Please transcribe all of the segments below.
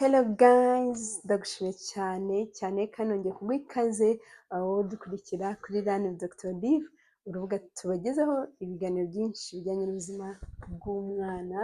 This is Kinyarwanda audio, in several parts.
Hello guys, ndagushimiye cyane cyane kandi nongeye kuguha ikaze wowe udukurikira kuri Learn with Dr Olive, urubuga tubagezaho ibiganiro byinshi bijyanye n'ubuzima bw'umwana,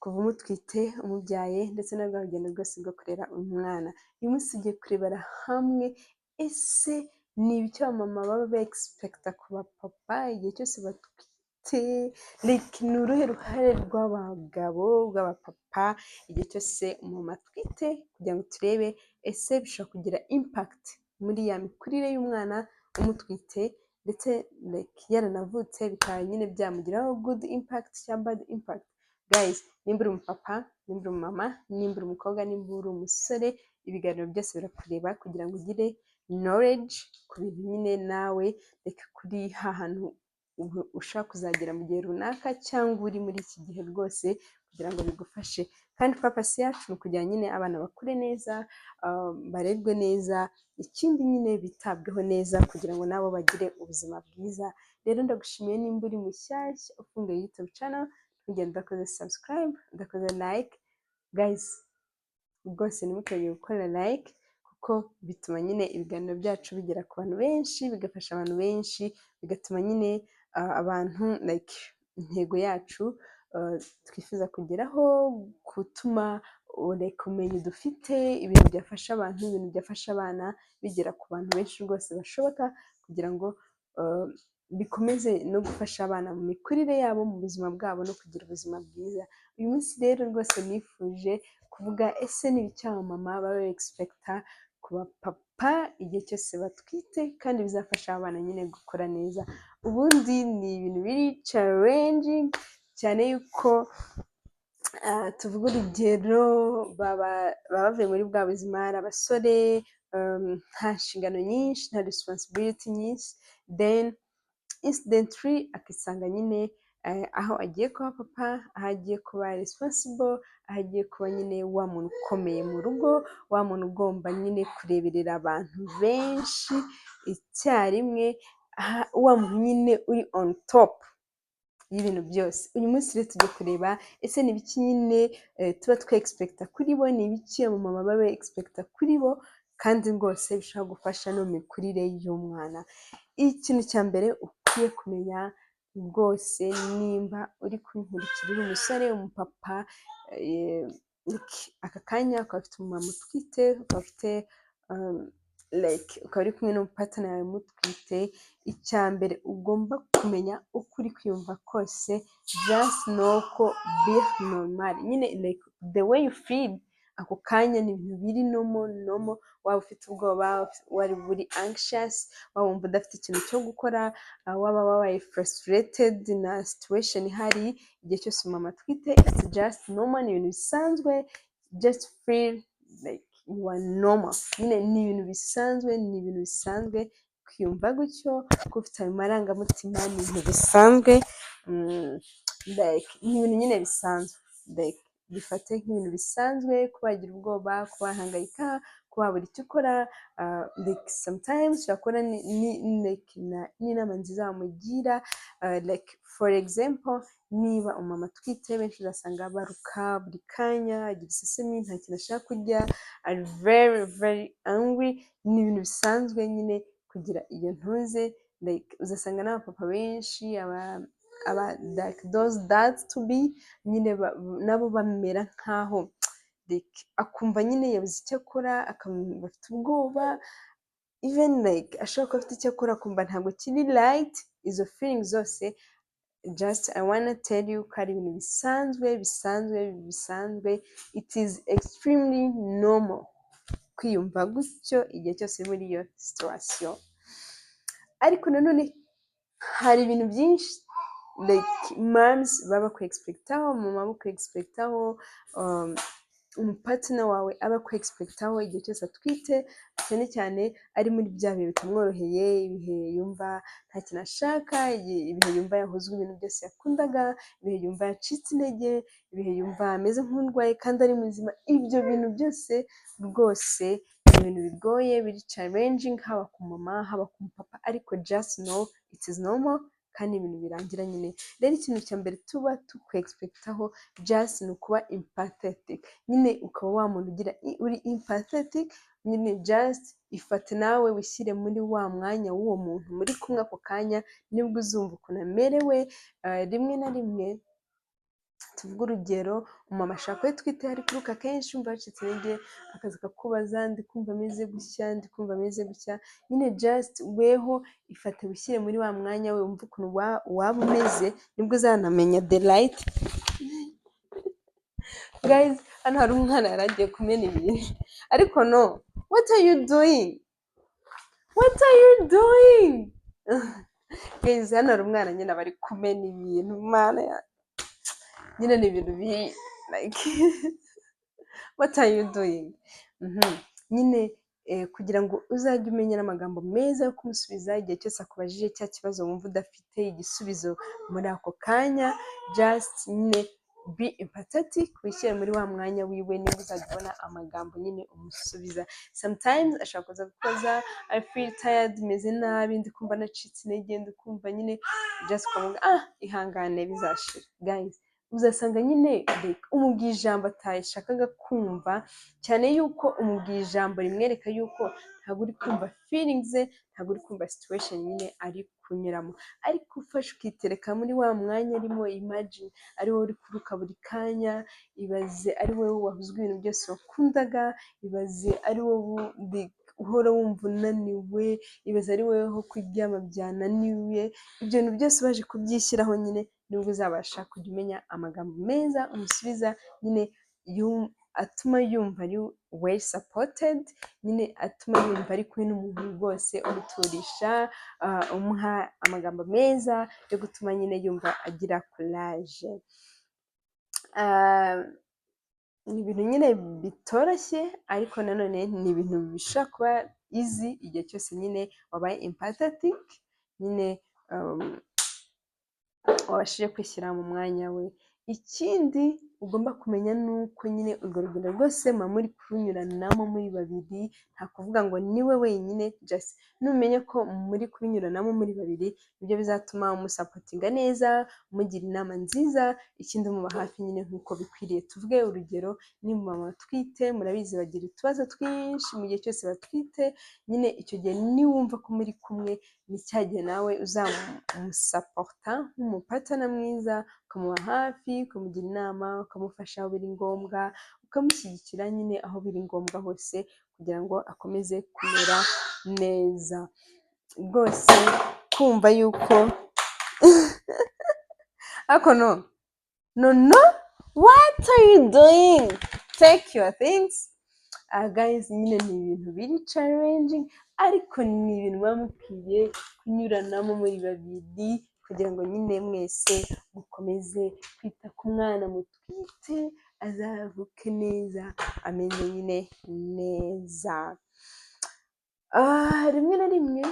kuva umutwite, umubyaye, ndetse na rwa rugendo rwose rwo kurera umwana. Uyu munsi tugiye kurebera hamwe: ese ni ibiki abamama baba bexpecta ku bapapa igihe cyose batwite? Like, ni uruhe ruhare rw'abagabo, rw'abapapa, igihe cyose umumama atwite, kugira ngo turebe ese bishobora kugira impact muri ya mikurire y'umwana umutwite, ndetse like yaranavutse bikaba nyine byamugiraho good impact cyangwa bad impact. Guys, nimba uri umupapa, nimba uri umumama, nimba uri umukobwa, nimba uri umusore, ibiganiro byose birakureba kugira ngo ugire knowledge ku bintu nyine nawe reka kuri hantu ushaka kuzagera mu gihe runaka cyangwa uri muri iki gihe rwose, kugira ngo bigufashe. Kandi purpose yacu ni ukugira nyine abana bakure neza, barerwe neza, ikindi nyine bitabweho neza kugira ngo nabo bagire ubuzima bwiza. Rero ndagushimiye nimba uri mushyashya ufunguye YouTube channel, ntugende udakoze subscribe, udakoze like. Guys, rwose ntimukibagirwe gukora like, kuko bituma nyine ibiganiro byacu bigera ku bantu benshi, bigafasha abantu benshi, bigatuma nyine abantu, like, intego yacu twifuza kugeraho, gutuma like ubumenyi dufite, ibintu byafasha abantu, ibintu byafasha abana, bigera ku bantu benshi rwose bashoboka, kugira ngo bikomeze no gufasha abana mu mikurire yabo, mu buzima bwabo no kugira ubuzima bwiza. Uyu munsi rero rwose nifuje kuvuga: ese ni ibiki abamama baba expecta ku bapapa igihe cyose batwite, kandi bizafasha abana nyine gukura neza? Ubundi ni ibintu biri challenging cyane yuko tuvuge urugero, baba bavuye muri bwa buzima ari abasore, nta nshingano nyinshi, nta responsibility nyinshi, then incidentally akisanga nyine aho agiye kuba papa, aho agiye kuba responsible, aho agiye kuba nyine wa muntu ukomeye mu rugo, wa muntu ugomba nyine kureberera abantu benshi icyarimwe, wa muntu nyine uri on top y'ibintu byose. Uyu munsi rero tugiye kureba: ese ni ibiki nyine tuba twexpecta kuri bo, ni ibiki abamama baba expecta kuri bo, kandi rwose bishobora gufasha no mu mikurire y'umwana? Ikintu cya mbere ukwiye kumenya rwose, nimba uri kunkurikira uri umusore, umupapa, aka kanya ukaba ufite umumama utwite, ukaba ufite like ukaba uri kumwe n'umupartner wawe mutwite, icya mbere ugomba kumenya, uko uri kwiyumva kose, just know ko be normal nyine, like the way you feel ako kanya ni ibintu biri normal normal. Waba ufite ubwoba, waba uri anxious, waba wumva udafite ikintu cyo gukora, waba wabaye frustrated na situation ihari igihe cyose umumama atwite, it's just normal, ni ibintu bisanzwe. Just feel like you are normal nyine, ni ibintu bisanzwe, ni ibintu bisanzwe kwiyumva gutyo, kuba ufite ayo marangamutima ni ibintu bisanzwe, like ni ibintu nyine bisanzwe. Like bifate nk'ibintu bisanzwe kuba wagira ubwoba, kuba wahangayika, kuba wabura icyo ukora. Like sometimes ushobora kubona n'inama nziza wamugira. Like for example, niba umumama atwite, benshi uzasanga baruka buri kanya, agira isesemi, nta kintu ashaka kurya, ari very very angry, ni ibintu bisanzwe nyine kugira iyo ntuze. Like uzasanga n'abapapa benshi, aba like those dads to be nyine, nabo bamera nkaho like akumva nyine yabuze icyo akora, akumva afite ubwoba, even like ashobora kuba afite icyo akora akumva ntabwo kiri right. Izo feelings zose, just I wanna tell you ko ari ibintu bisanzwe, bisanzwe, bisanzwe. It is extremely normal kwiyumva gutyo igihe cyose uri muri iyo situation. Ariko nanone hari ibintu byinshi like moms baba ku expectaho, mama aba ku expectaho, umupartner wawe aba ku expectaho igihe cyose atwite, cyane cyane ari muri bya bihe bitamworoheye, ibihe yumva nta kintu ashaka, ibihe yumva yahuzwe ibintu byose yakundaga, ibihe yumva yacitse intege, ibihe yumva ameze nk'urwaye kandi ari muzima. Ibyo bintu byose rwose ni ibintu bigoye, biri challenging, haba ku mama, haba ku mupapa, ariko just know it is normal. Kandi ibintu birangira nyine. Rero ikintu cya mbere tuba tukwexpectaho just ni ukuba empathetic nyine, ukaba wa muntu ugira uri empathetic nyine. Just ifate nawe wishyire muri wa mwanya w'uwo muntu muri kumwe ako kanya, nibwo uzumva ukuntu amerewe. Rimwe na rimwe, tuvuge urugero, umumama ashobora kuba atwite, ari kuruka kenshi, yumva yacitse intege, akaza akakubaza: "Ndi kumva ameze gutya, ndi kumva ameze gutya." Nyine just weho ifate wishyire muri wa mwanya we, wumve ukuntu waba umeze, nibwo uzanamenya the right. Guys, hano hari umwana yari agiye kumena ibintu, ariko no, what are you doing? What are you doing? Guys, hano hari umwana nyine aba ari kumena ibintu. Mana, nyine ni ibintu biri like, what are you doing? Nyine kugira ngo uzajye umenya n'amagambo meza yo kumusubiza igihe cyose akubajije cya kibazo wumva udafite igisubizo muri ako kanya. Just nyine be empathetic, wishyire muri wa mwanya wiwe, niba uzajya ubona amagambo nyine umusubiza. Sometimes ashobora kuza kukubaza: "I feel tired, meze nabi, ndi kumva nacitse intege, ndi kumva nyine." Just ukavuga: "Ah, ihangane, bizashira." Guys, uzasanga nyine umubwiye ijambo atashakaga kumva, cyane yuko umubwiye ijambo rimwereka yuko ntabwo uri kumva feelings ze, ntabwo uri kumva situation nyine ari kunyuramo. Ariko ufashe ukitereka muri wa mwanya arimo, imagine ari wowe uri kuruka buri kanya, ibaze ari wowe wahuzwe ibintu byose wakundaga, ibaze ari wowe uhora wumva unaniwe, ibaze ari wowe ho kuryama byananiwe. Ibyo bintu byose baje kubyishyiraho nyine, nibwo uzabasha kujya umenya amagambo meza umusubiza nyine atuma yumva ari well supported nyine, atuma yumva ari kumwe n'umuntu rwose umuturisha, umuha amagambo meza yo gutuma nyine yumva agira courage. Ni ibintu nyine bitoroshye, ariko nanone ni ibintu bishobora kuba easy igihe cyose nyine wabaye empathetic nyine, wabashije kwishyira mu mwanya we. Ikindi ugomba kumenya ni uko nyine urwo rugendo rwose muba muri kurunyuranamo muri babiri, nta kuvuga ngo niwe wenyine. Just numenya ko muri kubinyuranamo muri babiri, nibyo bizatuma umusupportinga neza, umugira inama nziza, ikindi umuba hafi nyine nk'uko bikwiriye. Tuvuge urugero, niba umumama atwite, murabizi bagira utubazo twinshi mu gihe cyose batwite nyine. Icyo gihe niwumva ko muri kumwe, ni cya gihe nawe uzamusupporta nk'umupartner mwiza, ukamuba hafi, ukamugira inama, ukamufasha aho biri ngombwa, ukamushyigikira nyine aho biri ngombwa hose kugira ngo akomeze kumera neza rwose. Kumva yuko ariko no, no, no, what are you doing? Take your things. Guys, nyine ni ibintu biri challenging, ariko ni ibintu muba mukwiye kunyuranamo muri babiri kugira ngo nyine mwese mukomeze kwita ku mwana mutwite, azavuke neza, ameze nyine neza. Rimwe na rimwe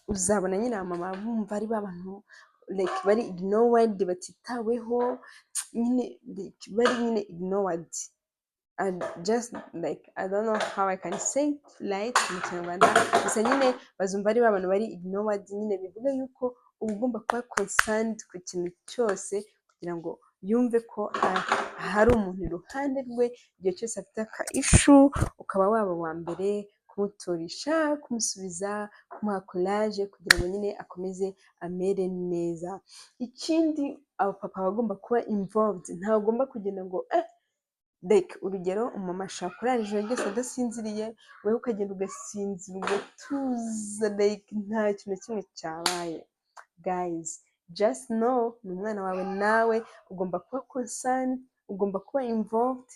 uzabona nyine abamama bumva ari ba bantu like bari ignored, batitaweho nyine, like bari nyine ignored. I just like, I don't know how I can say it right mu Kinyarwanda, gusa nyine bazumva ari ba bantu bari ignored nyine. Bivuga yuko uba ugomba kuba concerned ku kintu cyose kugira ngo yumve ko hari umuntu iruhande rwe igihe cyose afite aka issue, ukaba waba uwa mbere kumuturisha, kumusubiza, kumuha courage kugira ngo nyine akomeze amere neza. Ikindi, abapapa bagomba kuba involved. Ntagomba kugenda ngo like urugero, umumama ashobora kurara ijoro ryose adasinziriye, wowe ukagenda ugasinzira ugatuza like nta kintu na kimwe cyabaye. Guys, just know ni umwana wawe, nawe ugomba kuba concerned, ugomba kuba involved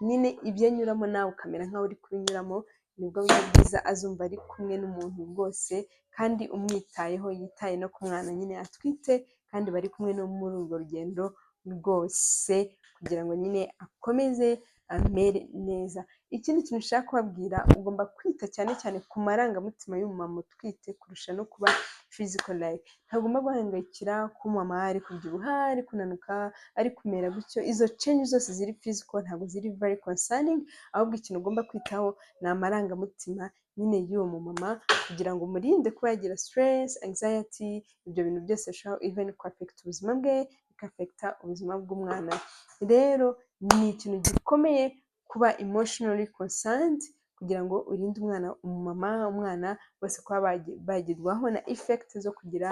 nyine. Ibyo anyuramo nawe ukamera nkaho uri kubinyuramo, nibwo buryo bwiza azumva ari kumwe n'umuntu rwose kandi umwitayeho, yitaye no ku mwana nyine atwite, kandi bari kumwe no muri urwo rugendo rwose kugira ngo nyine akomeze amere neza. Ikindi kintu nshaka kubabwira, ugomba kwita cyane cyane ku marangamutima y'umumama utwite kurusha no kuba physical like. Ntagomba guhangayikira ko umumama ari kubyibuha, ari kunanuka, ari kumera gutyo. Izo change zose ziri physical ntabwo ziri very concerning, ahubwo ikintu ugomba kwitaho ni amarangamutima. nyine y'uwo mumama, kugira ngo umurinde kuba yagira stress, anxiety, ibyo bintu byose bishobora even kwaffecta ubuzima bwe, bikaffecta ubuzima bw'umwana. Rero ni ikintu gikomeye kuba emotionally concerned kugira ngo urinde umwana, umumama, umwana, bose kuba bagirwaho na effect zo kugira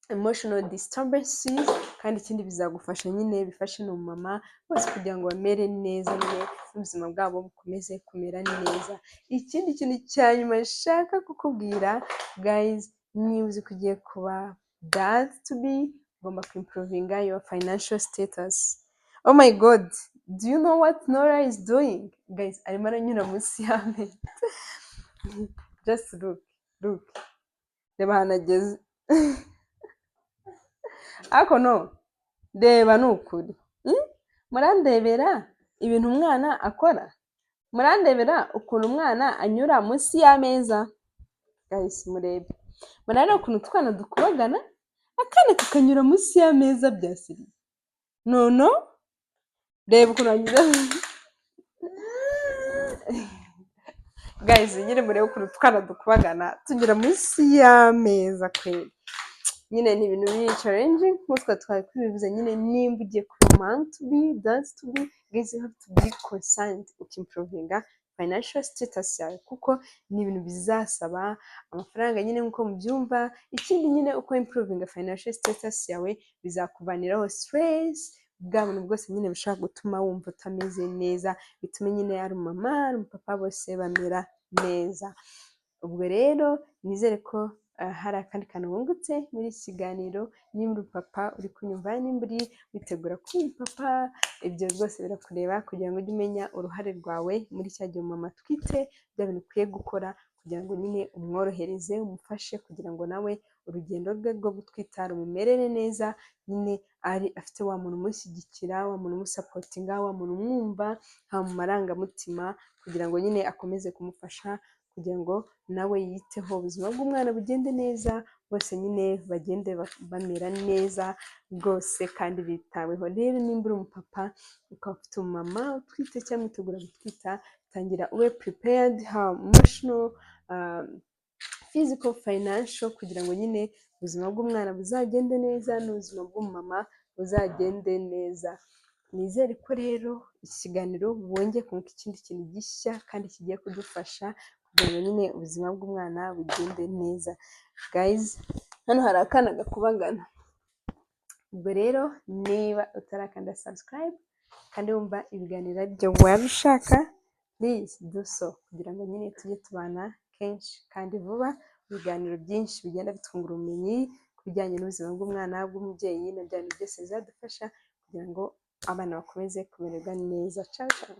emotional disturbances. Kandi ikindi bizagufasha nyine, bifashe n'umumama, bose kugira ngo bamere neza nyine, n'ubuzima bwabo bukomeze kumera neza. Ikindi kintu cya nyuma nshaka kukubwira, guys, niba uzi ko ugiye kuba dad to be, ugomba kwimprovinga your financial status. Oh my God, do you know what Nora is doing, guys? Arimo aranyura munsi y'ameza. Just look, look, reba ahantu ageze. Ariko no reba, ni ukuri, Murandebera ibintu umwana akora, murandebera ukuntu umwana anyura munsi y'ameza. Guys, murebe, murareba ukuntu utwana dukubagana, akana kakanyura munsi y'ameza bya sérieux. No, reba ukuntu anyura. Guys, nyine murebe ukuntu utwana dukubagana tunyura munsi y'ameza kweri. Nyine ni ibintu biri challenging nk'uko twari tubivuze nyine. Nimba ugiye kuba mom to be, dad to be, guys, you have to be concerned, ukimprovinga financial status yawe, kuko ni ibintu bizasaba amafaranga nyine nk'uko mubyumva. Ikindi nyine, uko improvinga financial status yawe, bizakuvaniraho stress, bwa buntu bwose nyine bushobora gutuma wumva utameze neza, bitume nyine ari umumama, ari umupapa, bose bamera neza. Ubwo rero nizere ko hari akandi kantu wungutse muri iki kiganiro. Nimba uri papa uri kunyumva, nimba uri witegura kuba umupapa, ibyo rwose birakureba, kugira ngo ujye umenya uruhare rwawe muri cya gihe umumama atwite, bya bintu ukwiye gukora kugira ngo nyine umworohereze, umufashe, kugira ngo nawe urugendo rwe rwo gutwita rumumerere neza nyine, ari afite wa muntu umushyigikira, wa muntu umusupportinga, wa muntu umwumva haba mu marangamutima, kugira ngo nyine akomeze kumufasha, kugira ngo nawe yiteho, ubuzima bw'umwana bugende neza, bose nyine bagende bamera neza rwose kandi bitaweho. Rero nimba uri umupapa ukaba ufite umumama utwite cyangwa witegura gutwita, tangira ube prepared, haba emotional, physical, financial, kugira ngo nyine ubuzima bw'umwana buzagende neza n'ubuzima bw'umumama buzagende neza. Nizere ko rero iki kiganiro wongeye kunguka ikindi kintu gishya kandi kigiye kudufasha kugira ngo nyine ubuzima bw'umwana bugende neza. Guys, hano hari akana gakubagana. Ubwo rero niba utarakanda subscribe kandi wumva ibiganiro aribyo waba ushaka, please do so, kugira ngo nyine tujye tubana kenshi kandi vuba, ibiganiro byinshi bigenda bitwungura ubumenyi ku bijyanye n'ubuzima bw'umwana, bw'umubyeyi, na bya bintu byose bizadufasha kugira ngo abana bakomeze kumererwa neza. Ciao ciao.